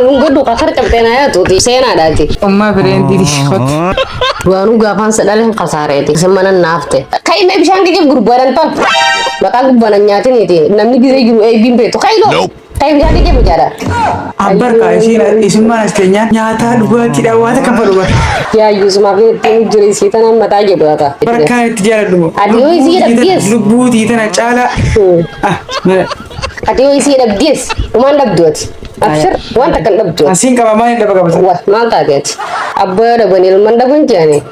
Dhungadhu kakar cabxee naa yaatuuti seenaadhaati. Ummaa bireentii kot. Duraanuu gaafaan si dhale hin kasaareeti. Isin mana naafte. Ka'i mee bishaan kiyya gurbaadan tal. Maqaa gubbaan nyaatiniiti. Namni gisee jiru eebbiin beektu. Ka'i loo. Ka'i bishaan kiyya mijaadha. Abbarkaa isiin isin mana as teenyaan nyaataa dhugaatiidhaan waan akka fadhu bar. Yaa Yuusumaaf ittiin jira isii tanaan mataa jedhu ata. Barkaan itti jaaladhu moo. Ati yoo isii dhabdees. Lubbuu tiitana caalaa. Ah, mala. Ati yoo isii dhabdees umaan dhabdu ati. Abshir waan takka hin dhabdu ati. Asiin qaba maal hin dhaba qabata. Wa maal taate ati? Abbaa dhaban ilman dhaban jedhani.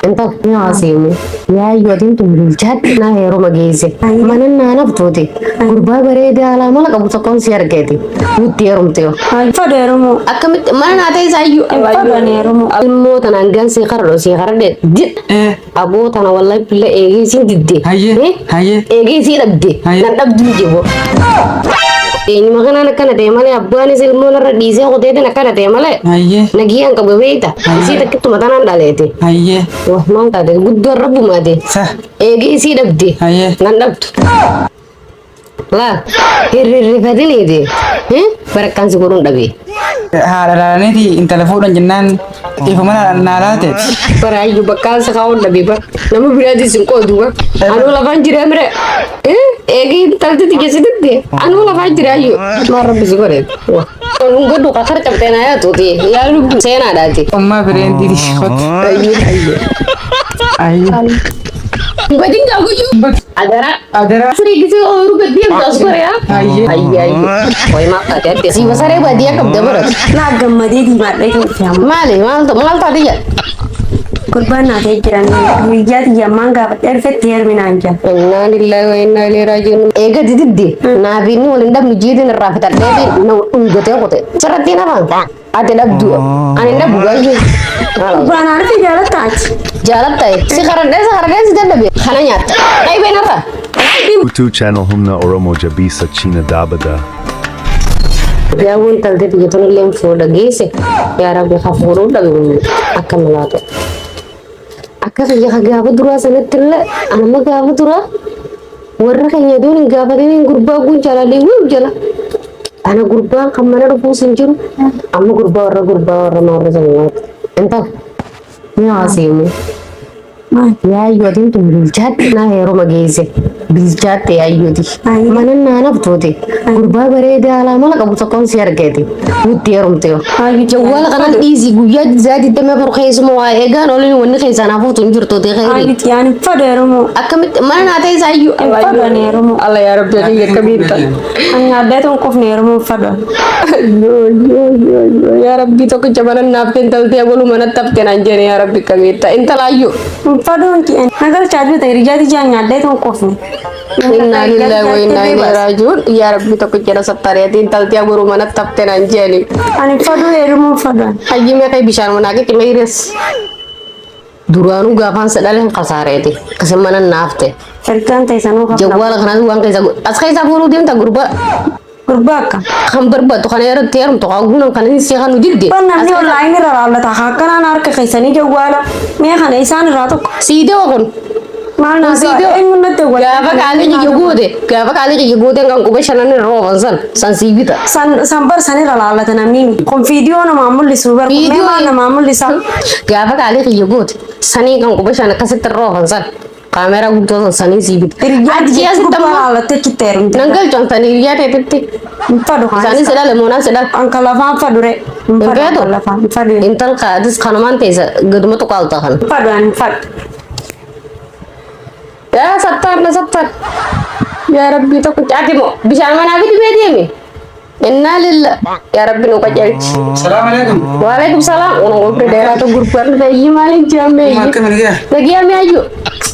Intal ni haasa'emu. Yaayyoo atiin tun bilchaatti naa heeruma geesse. Mana naa naftuuti. Gurbaa bareedaa alaa mala qabu tokkoon si argeeti. Nutti heerumte yoo. Fadhu heerumuu. Akkamitti mana naa ta'e isaayyuu. Fadhu ani heerumuu. Ilmoo tanaan gan sii karadho sii karadhe. Did. Eh, Aboo tana wallahi billa eegee isiin didde. Hayyee, Eh? hayyee. Eegee isii dhabde. Hayyee. Nan dhabdu hin jibu. Eenyuma kanaan akkana ta'e malee abbaanis ilmoon irra dhiisee qoteetiin akkana ta'e malee. Hayyee, Nagiyaan qabu beekta. Isii takkittuma tanaan dhaleete. hayyee. Wah maal taate guddoon rabbumaate. Sa, Eegee isii dhabde. hayyee. Nan dhabdu. Laa hirrirrifatiniiti. Barakkaan si godhuun dhabe. Haadha laalaniiti intala fuudhan jennaan ifuma naa laateeti. Baraayyuu bakkaan si kaa'uun dhabe bar. Nama biraatis hin qoodu bar. Anuu lafaan jira mire. Eegii intalti tiyya Anuu lafaan jiraayyuu. Maal rabbi si godhe. Dhungadhu kakar cabxee naa yaatuuti. Yaa lubbu seenaadhaati. Ummaa bireentii kot. Ayyuu ayyuu. Hayyee. Badin gaa guyyuu. Adara. Adaraa. Sirii gisee ooyiruu gad deemtu as gore yaa. Hayyee. Ayyee ayyee. Wayi maal taate adde. Sii basaree baadiyyaa qabda baratu. Naa gammadee diimaadhee kan dhufe amma. Maali maal maal taate jedha. Gurbaan naa ta'ee jiran guyyaa xiyyaammaan gaafadhee dhufetti heerumi naan jira. Innaa lillahi wa innaa ilaihi raaji'uun. Eega dididde naaf inni wal hin dhabnu jiitiin irraa fixadheeti na dhungatee kute. Sirratti hin hafan. Ati dhabdu. Ani hin dhabu baay'ee. Gurbaan naa dhufe jaalattaati. Jaalatta si karadhee si karadhee si dadhabe kana nyaatta. Dhaybeen har'a. Utu channel Humna Oromo Jabisa China Dabada. Yaawwan talte biyya tun illee fuudha geesse yaa rabbi ka fuudhuu dhabe akka malaatu. Akka kiyya ka gaafa duraa sanatti illee anuma gaafa duraa warra keenya doon hin gaafatin gurbaa kun jalalee wuu jala. Ana gurbaan kan mana dhufuus hin jiru amma gurbaa warra gurbaa warra maarra sannaati. Intal ni haasa'emu. Yaayyoo atiin tun bilchaatte naa heeruma geesse. Bilchaatte yaayyooti. Mana naa naftuuti. Gurbaa bareedaa alaa mala qabu tokkoon si argeeti. Nutti heerumte yoo. Jawwaala kanas dhiisi guyyaa isaa 24 keessuma waa eegaan oliin wanni keessaa naaf fuutu hin jirtu ta'e khayrii. Ayyuti ani fadhu heerumuu. Akkamitti mana naa ta'e isaayyuu. Fadhu ani heerumuu. Allah yaa rabbi kiyya akkamitti. Ani nyaadhee tun qufne heerumuu fadhu. Yaa rabbi tokkicha mana naaf intaltee abaluu manatti hafte naan jedhe yaa rabbi akkamitti intalaayyuu. Fadhuun ki'an. Nagalchaa jirta hiriyaati jaan nyaadhee tun qufne. Innaa lillahi wa innaa ilaihi raaji'uun. Yaa rabbi tokkicha na sattareeti intaltee abaluu manatti hafte naan jedhe. Ani fadhu heerumuu fadhu. Hayyii meeqa bishaan manaa qicime hires. Duraanuu gaafaan si dhale hin kasaareeti. Kasin mana naafte. Ergaan teessanuu kafna. Jawwaala kanaas waan keessa as keessaa fuudhuu deemta gurbaa. Gurbaa akka. Kan barbaaddu kana irratti heerumtu kan guunan kan inni si kan nu didde. Ban namni onlaayinii irra raallata akkanaan harka keessanii jawwaala mee kana isaan irraa tokko. Siidee kun. Maal naa Kun siidee. eenyuun natti wal. Gaafa qaalii kiyya goote gaafa qaalii kiyya goote kan quba shanan irra oofan san san sii bita. San san bar san irra laallata namni. Kun viidiyoo namaa mul'isu bar kun mee maal namaa mul'isa. Gaafa qaalii kiyya goote sanii kan quba shan akkasitti irra oofan san kaameraa guddoo san sanii sii bita. Hiriyaa Achi asitti gubbaa ammoo laallattee achitti heerumte. nan galchan tan hiriyaa teetitti. Hin fadhu Isaanis si dhale moonaan si dhale. An kan lafaan fadhu re. Hin Hin fadhu feetu? kan lafaan hin fadhu. Intal kaadis kanumaan teessa gaduma tuqaalta kan. Hin fadhu ani hin fadhu. Yaa sattar na sattar. Yaa rabbi tokko caati moo bishaan manaa fidi bee deemi. Innaa lilla. Yaa rabbi nu qajeelchi. Salaam alaikum. Waalaikum salaam. Una gobri dheeraatu gurbaan fayyii maaliin jaamee. Ummaa akkami nagaa? Nagiyaami ayyuu.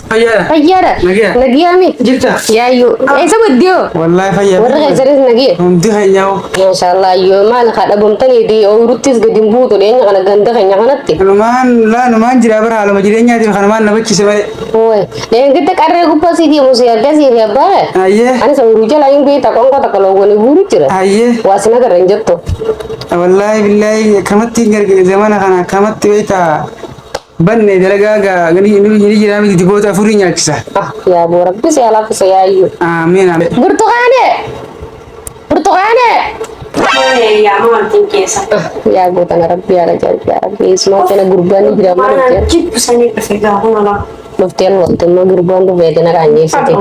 Fayyaadha. Fayyaadha. Nagiyaa. Nagiyaami. Jirta? Yaayyuu. Eessa baddiyoo? Wallaahi fayyaa. Warra keessanis nagiya. Hundi keenyaa Maashaallah ayyoo maal haa dhabamtanii fi ooyiruttis gadi hin buutu dhiyeenya kana ganda keenya kanatti. Kanumaan laa numaan jira bara haaluma jireenyaatiif kanumaan na bachise malee. Ooy. Deengite qarree gubbaa sii deemu si argaa sii fi abbaa. Hayyee. Anis ooyiruu jala hin beekta qoonqoo takka loowwanii guuru jira. Hayyee. Waa sin agarra hin jettu. Wallaahi billaahi akkamatti hin gargare zamana kana akkamatti beektaa banne dalagaa gaa ni ni jira miti diboota afurii nyaachisa. Ah yaa boo rabbi si alaafisa yaayyuu. Amiin amiin. Burtukaane! Burtukaane! Maal yaa maal keessa. Yaa gootana rabbi yaa rajaa yaa rabbi isuma kana gurbaan ni jira maal Maal jira. jibbu sanii dhufe gaafa mala. Dhuftee walte immoo gurbaan dhufee kana qaanyeessite.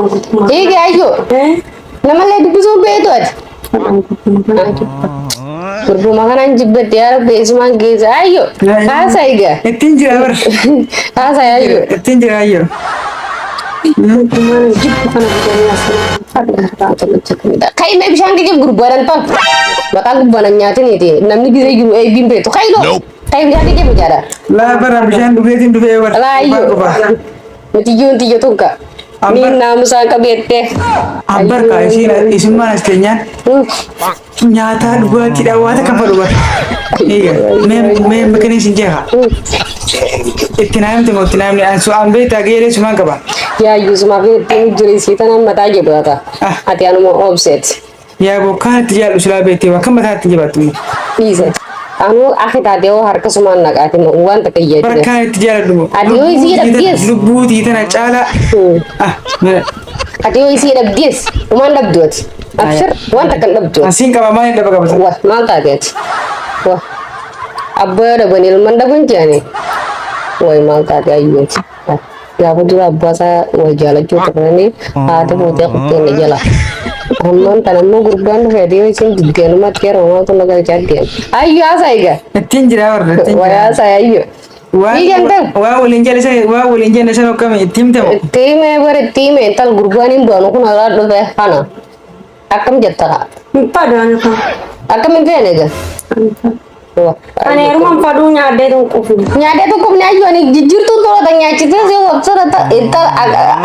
Eegi ayyoo namallee dubbisuun beektu ati. Gurbuma kanaan jibbatti yaa rabbi isumaan geessa ayyoo. Haasa egaa. Ittiin jira bar. Haasa ayyoo. Ittiin jira ayyoo. Maal jibbu kana bitanii as. Kai mee bishaan kiyya gurguraan tan. Maqaa gubbaan nyaatiniiti. Namni gisee jiru eebbiin beektu. Kai loo. Kai bishaan kiyya mujaadha. Laa bara bishaan dhufeetiin dhufee bar. Laa ayyoo. Miti tiyyo tunka. Ni naamusaan qabeette. Abbar kaa isiin isin maal as teenyaan nyaataa dhugaatiidhaan waan akka fadhu bar. Eega mee mee makanii isin jeeqa. Itti naa himte moo itti naa himne an su'aan beektaa geeree sumaan qaba. Yaa yuusumaaf ittiin jiru isii tanaan mataa jedhu ata. Ati anuma obseet. Yaa bokkaan itti jaallu silaa beektee waan kan mataa itti jabaattu immoo. Dhiise. Anuu akki taatee hoo harka sumaan naqaati moo waan takka iyyaa jira. Barkaan itti jaalladhu moo. Ati yoo isii dhabdees. Lubbuu tiitana caalaa. Ah mira. Ati yoo isii dhabdees umaan dhabdu ati. Abshir waan takka hin dhabdu ati. Asiin qaba maal hin dhaba qaba. Wah maal taate ati? Wah abbaa dhaban ilman dhaban jedhani. Way maal taate ayyuuti. Gaafa dura abbaa isaa wal jaalachuu turanii haati fuutee kutteen jala. Ammaan tan ammoo gurbaan dhufee ati yoo isin diddeenumatti yeroo maaltu na galchaa deema. Ayyuu haasaa egaa. Ittiin jira warra ittiin Way jira. haasaa ayyuu. Dhiigan ta'u. Waa waliin jala sana waa waliin jala sana akkami itti himte moo? Itti himee bara itti himee intal gurbaan hin baanu kun alaa dhufe kana. Akkam jetta kaa? Hin fadhu ani kan. Akkam hin feene egaa? Ani heerumaan fadhuu nyaadhee tun qufne. Nyaadhee tokko ni ayyuu ani jijjiirtuun tola nyaachisee si wabsara intal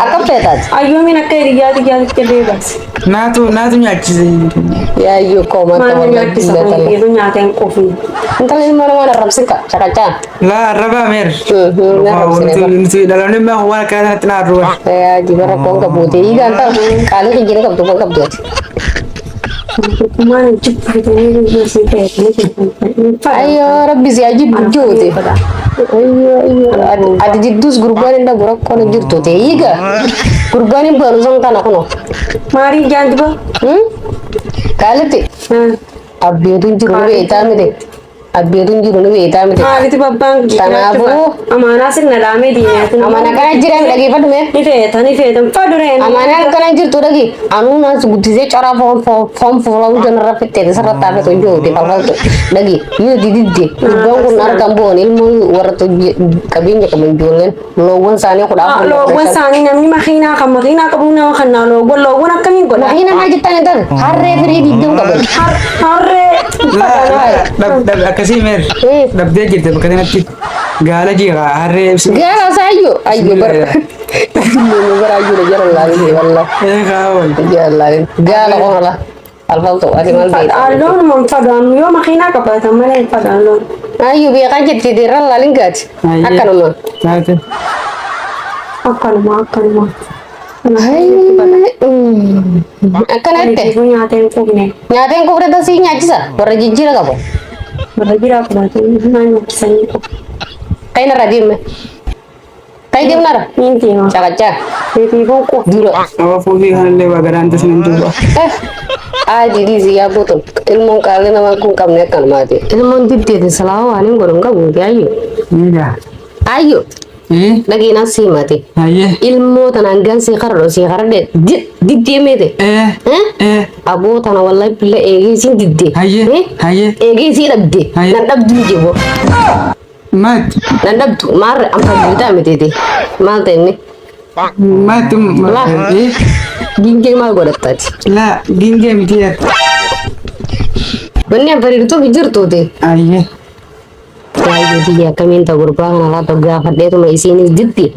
akkam feetaati? Ayyoomiin akka hiriyyaa xiyyaatitti beekas. Naatu naatu nyaachise. Yaa ayyuu koo Maal mata nyaachisa kan yeroo nyaatee hin qufne. Intal ilma namaa arrabsin ka shaqachaa. Laa arrabaa meer. Nuti dhaloonni immoo waan akkana sanatti na arruba. Yaa jibara koon qabuute hiigaan ta'u qaalii kijjira qabdu koon qabdu ati. Maal jibbu fitanii asii fayyadamanii. Ayyoo rabbi si ajib juute. Ayyoo ayyoo ati jidduus gurbaan hin dhabu rakkoon hin jirtu ta'e hiiga gurbaan hin baanu san kana kunoo. Maariif jaanjiba? Qaalitti abbeetu hin jiru ni beektaa miti. Abbeetu hin jiru ni beektaa miti. Maalitti babbaan Kanaafuu amaanaa sirna dhaamee diinyaati. Amaana kana jiran dhageeffadhu mee. Ni feeta ni feeta fadhu reen. Amaanaa akkana jirtu dhagi anuu as guddisee coraa foon foon fuula janarra fixxeete sarara taafetu jiruuti falfaltu dhagi yoo dididde gurbaan kun harkaan bu'an ilmoo warra qabeenya qaban ijoolleen loowwan isaanii 14. Loogwan isaanii namni makiinaa kan makiinaa qabu nama kan naa loogwan loogwan akkamiin godha? Makiina maal jettaan hin taate harree firii 20 qaban. Harree. Laa akkasii meer. Dhabdee jirte bakka kanatti. Gaala jiraa harree. Gaala isaa ayyoo ayyoo bara. Nama bara ayyoo jala laalin wallah. Ee kaawwan. Jala laalin gaala qofa la falfaltu ati maal beektaa? Loon man fadhaan yoo makiinaa qabaatan malee hin fadhaan loon. Ayyoo beekaa jetti irra laalin gaati. Akkanuma. Taate. Akkanuma akkanuma. Akkanatti. Kanaafuu nyaatee hin quufne. Nyaateen kufre tasii nyaachisa warra jijjiira qabu. Warra jiraa qabaatee naan nyaachisanii qabu. Kan irra deemne. Kan deemnara. Niin deema. Caqacaa. Kanaafuu quufne. Dura. Awwa fuufii kanallee waa garaan tasin hin jiru. Aadi dhiisi yaa gootu ilmoon qaalii namaa kun qabne akkanumaati. Ilmoon diddeeti salaa waan hin godhu hin qabu ayyoo. Egaa. Ayyoo Ee. dhageenaa sii mate. Hayyee. Ilmoo tanaan gan sii karadho sii karadhe diddeemeete. Ee. Ee. Aboo tana wallahi billa eegee isiin didde. Hayyee. Hayyee. Eegee isii dhabde. Hayyee. Nan dhabdu hin jibu. Maat. Nan dhabdu maarre amma bitaa miteeti. Maal ta'e inni? Maat. Laa. Ee. Gingee maal godhattaati? Laa gingee miti yaa. Wanni afariirtuuf jirtuuti. Hayyee. Baay'ee biyya akkamiin ta'u gurbaa kana laata gaafadheetuma isiinis diddi.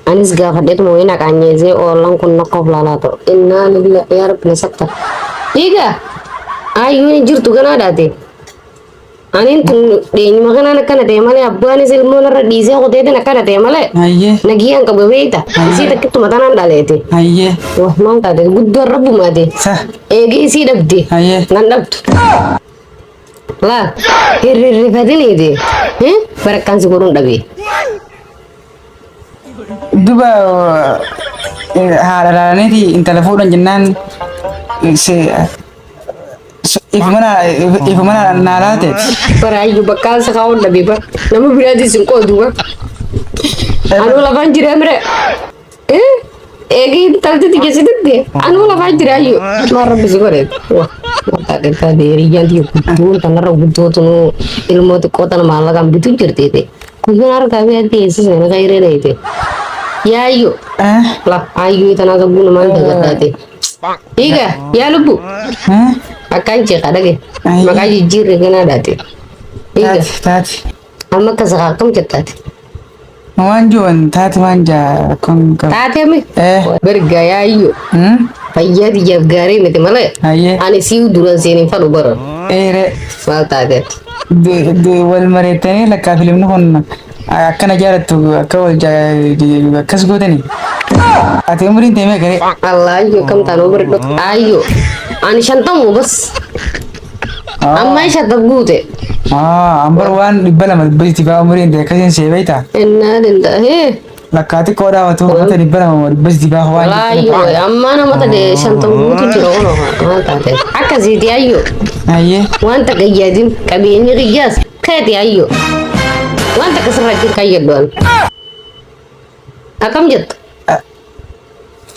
Anis gaafadheetuma wayii naqaanyeesee oollan kun nakkoof laalaa ta'u. Innaa lillahi yaa rabbi na satta. Dhiiga ayyuun hin jirtu ganaa dhaate. Aniin tun dheenyuma kanaan akkana ta'e malee abbaanis ilmoon irra dhiisee qoteetiin akkana ta'e malee. Hayyee. Nagiyyaan qabu beekta. Isii takkittuma tanaan dhaleete. Hayyee. Wah maal taate guddoon rabbumaate. Sa. Eegee isii dhabde. Hayyee. Nan dhabdu. Laa hirrirrifatiniiti. Barakkaan si godhuun dhabe. Duba haadha laalaniiti intala fuudhan jennaan Ifuma naa laate. Baraayyuu bakka isa kaa'uun dhabee bara. Nama biraatis hin qoodu bara. Anuu lafaan jira mire. Eegi intalti tiyya si didde. Anuu lafaan jira ayyu. Maal rabbi si godhe. Wah. Mataa qixxaa hiriyyaan tiyya guddoon tanarra guddootu ilmoo xiqqoo tana maallaqaan bitu jirti. Guyyaan harkaa fi addi eessisa sana kayree dheeyte. Yaayyoo. La ayyuu tanaa sagguu namaan dagaddaate. Hiika yaa lubbu. Akkaan jeeqa dhage. Maqaa jijjiirre ganaa dhaate. Hiika Taati taati. amma akka sakaa akkam jettaate. Waan jiran taati waan jaa kun qabu. Taatee mi? Eh. Berga yaayyoo. Fayyaa tiyyaaf gaarii miti malee. Hayyee. Ani si'u duran seenin fadhu bara. Eere. Maal taatee? Wal mareettanii lakkaa filimni kun akkana jaalattu akka wal akkas gootanii. Ati umriin ta'e meeqa ree? Allah ayyoo kam taanoo bira dhuftu. Ayyoo. Ani shantamu bas. Amma shantam guute. Ambar waan 200 dhibba fa'aa umriin ta'e akkasiin see beektaa? Innaa danda'ee. Lakkaa xiqqoo dhaabatu uummata 200 800 fa'aa waan Ayyoo amma nama ta'e shantam guutu jira kunoo maal taate. Akkasiiti ayyoo. Ayyee. Wanta gayyaadin qabeenyi qiyyaas keeti ayyoo. Wanta akkasirra jiru kayyadhu an. Akkam jettu?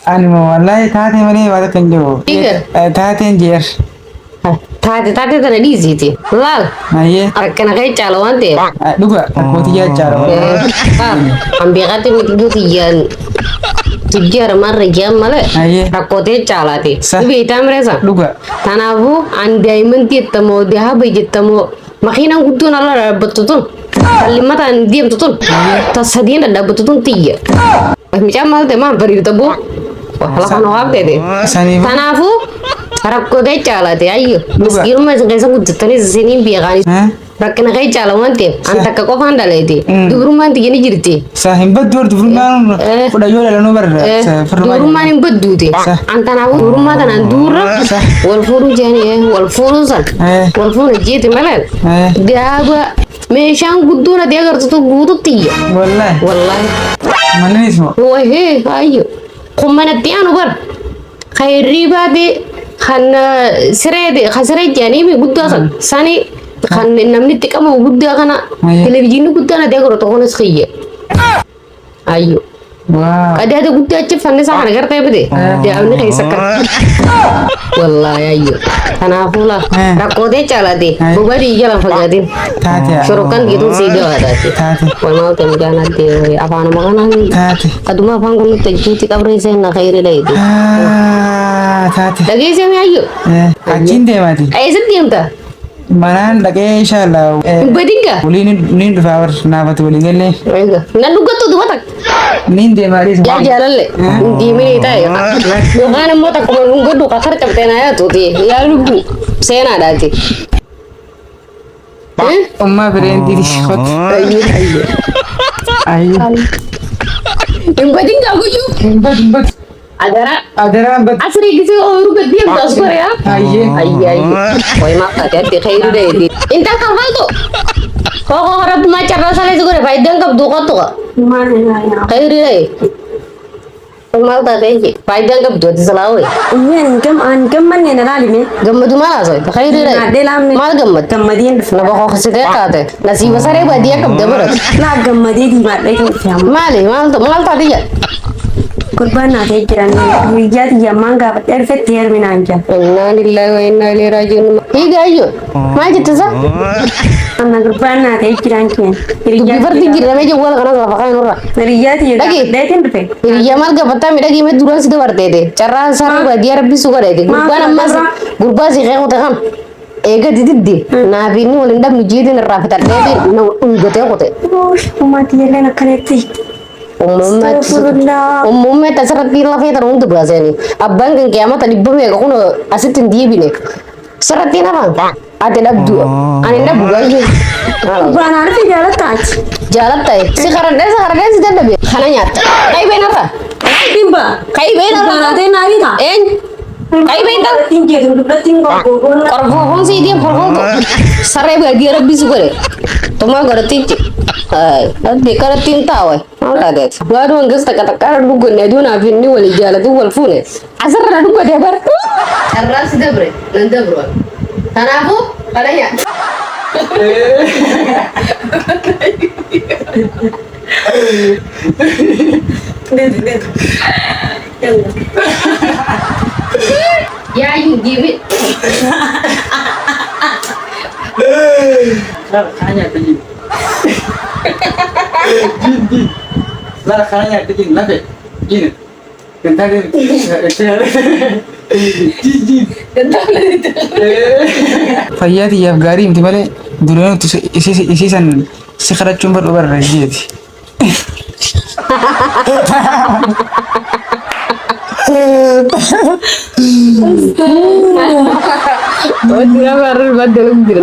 Ani wallahi taatee malee waan akka hin jiru. Dhiiga. Taateen jeer. Taate taate tana dhiisiiti. Laal. Ayyee. Rakkina kee caala waan ta'eef. Dhuga rakkootii yaa caala. An beekaatti miti guutiyyaan tujjaara marra jaan malee Ayyee. rakkootee caalaati. Sa. Ni beektaa mireessa? Dhuga. Kanaafuu an daa'imanti jettamoo dahaba jettamoo makiinaan guddoon ala dhaabbattu tun kallimataan deemtu tun ta sadiin dhadhaabbattu tun tiyya. Mucaan maal ta'e maal bariirta boo? Lafa nu haabteete. Saniif. Kanaafuu rakkootee caalaati ayyo. Dhuga. Miskiinummaa isin keessa guddattanis isiniin beekaanis. Eh? Rakkina kee caala waan ta'eef an takka qofaan dhaleeti. Dubrummaan tiyya ni jirti. Sa hin baddu warri dubrummaan kudha yoo dhalanuu barra. Dubrummaan hin badduuti. An kanaafuu dubrummaa tanaan duurra wal fuudhuu jedhanii wal fuudhuu san wal fuudhu jeeti malee daaba meeshaan guddoon ati agartutu guututti iyya. Wallaahi. Wallaahi. Manninis moo? Wahee ayyo. Kun manatti aanu bar. Kan hirriibaati kan siree kan siree jedhanii guddaa san sani kan namni itti qabu guddaa kana televizyiinii guddaan ati agartu kunis kiyya. Ayyo. Waa. Qadaada guddaa achi fannisaa kana gartee bite. Daa'imni keessa akka. Wallaahi ayyo. Kanaafuu laa rakkoolee caalaate bobadii jala fagaatin. Taate. Shorokkan geetuun sii gabaa taate. Taate. Walumaa galatti mucaan addee afaanuma kanaan. Taate. Aduma afaan kun nutti ajjuutti qabree seenna khayri dhayite. Taate. Dhageessee mi ayyo? Achiin deemaati. Eessatti deemta? Manaan dhaqee inshallah. Hin badin gaa? Waliin niin dhufaa bar naafati walii galee. Nan dhugattu duba takka. Niin deemaa dhiisa. Yaa jaalalle hin deeminii ta'e. Yookaan immoo takkuma dhungadhu kakar cabtee naa yaatuuti. Yaa lubbu seenaadhaati. Ummaa bireen didi kot. Ayyee. Ayyee. Hin badin gaa guyyuu. Hin badu hin badu. Adaraa. Adaraa hin badu. Asrii gisee ooyiruu gad deemtu as gore yaa. Ayyee. Ayyee ayyee. Wayi maaf taate adde khayru dheedi. Intal kan faltu. Koo koo rabbumaa carraa salee si gore faayidaan qabdu qottu qa. Khayru dheedi. Maal taate je faayidaan qabdu ati silaa wayi. Ummeen gam an gammanne na laalime. Gammadu maal haasawte khayru dheedi. Naadhee laamne. Maal gammadde? Gammadeen dhufe. Na boqoqsitee taate. Nasiiba saree baadiyyaa qabda barate. Naa gammadee diimaadhee kan dhufe amma. Maali maal maal taate jedha? Gurbaan naa ta'ee jiran guyyaa xiyya ammaan gaafadhee dhufetti heerumi naan jedha. Innaa lillahi wa innaa ilaihi raaji'uun. Hiiga ayyo. Maal jette isa? Amma gurbaan naa ta'ee jiran keen. Dubbii fardi jirramee jawwaala kanas lafa kaa'e nurra. Hiriyyaa tiyya Dhagi. gaafadheetiin dhufe. Hiriyyaa maal gaafattaa midhagii mee duraan si dabarteete. Carraan saree baadiyyaa rabbi su godheete. Gurbaan ammas gurbaa si qeequte kan. Eega dididde naaf inni wal hin dhabnu jiitiin irraa fixadheeti na dhungatee kute. Ummaa tiyyalleen akkanatti. Astaghfirullah. Ummummeetti asirratti lafee tan hundi baasanii abbaan kan qiyaamata dhibba meeqa kun asitti hin deebine sirratti hin hafan ati dhabdu ani hin dhabdu baay'ee. Gurbaan haadha jaalatta ati. Jaalatta si karadhee si karadhee si dadhabe kana nyaatta. Qaybeen irra. Dhimba. Qaybeen irra. Gurbaan haadha naa bitaa. Eenyu? Qaybeen irra. Dubartiin jeetu dubartiin gorgogoon. Qorfoofoon sii deem qorfoontu saree baadiyyaa rabbi si godhe tumaa godhatichi. Adde karattiin taawe. Maal taateeti? Waaduma hangas takka takka irra dhugganne aduu naaf inni walii jaalatu wal fuune. Asirra na dhuggatee bar. Carraa si dabre nan dabru. Kanaafuu kana nyaadha. Yaa you give it. Kana nyaatte jin. Jin jin. Lara kana nyaatte jin lafe. Jin. Fayyaa tiyyaaf gaarii miti malee duraan isii san si kadhachuun fedhu barra jeeti. Wanti nama irra badda jira.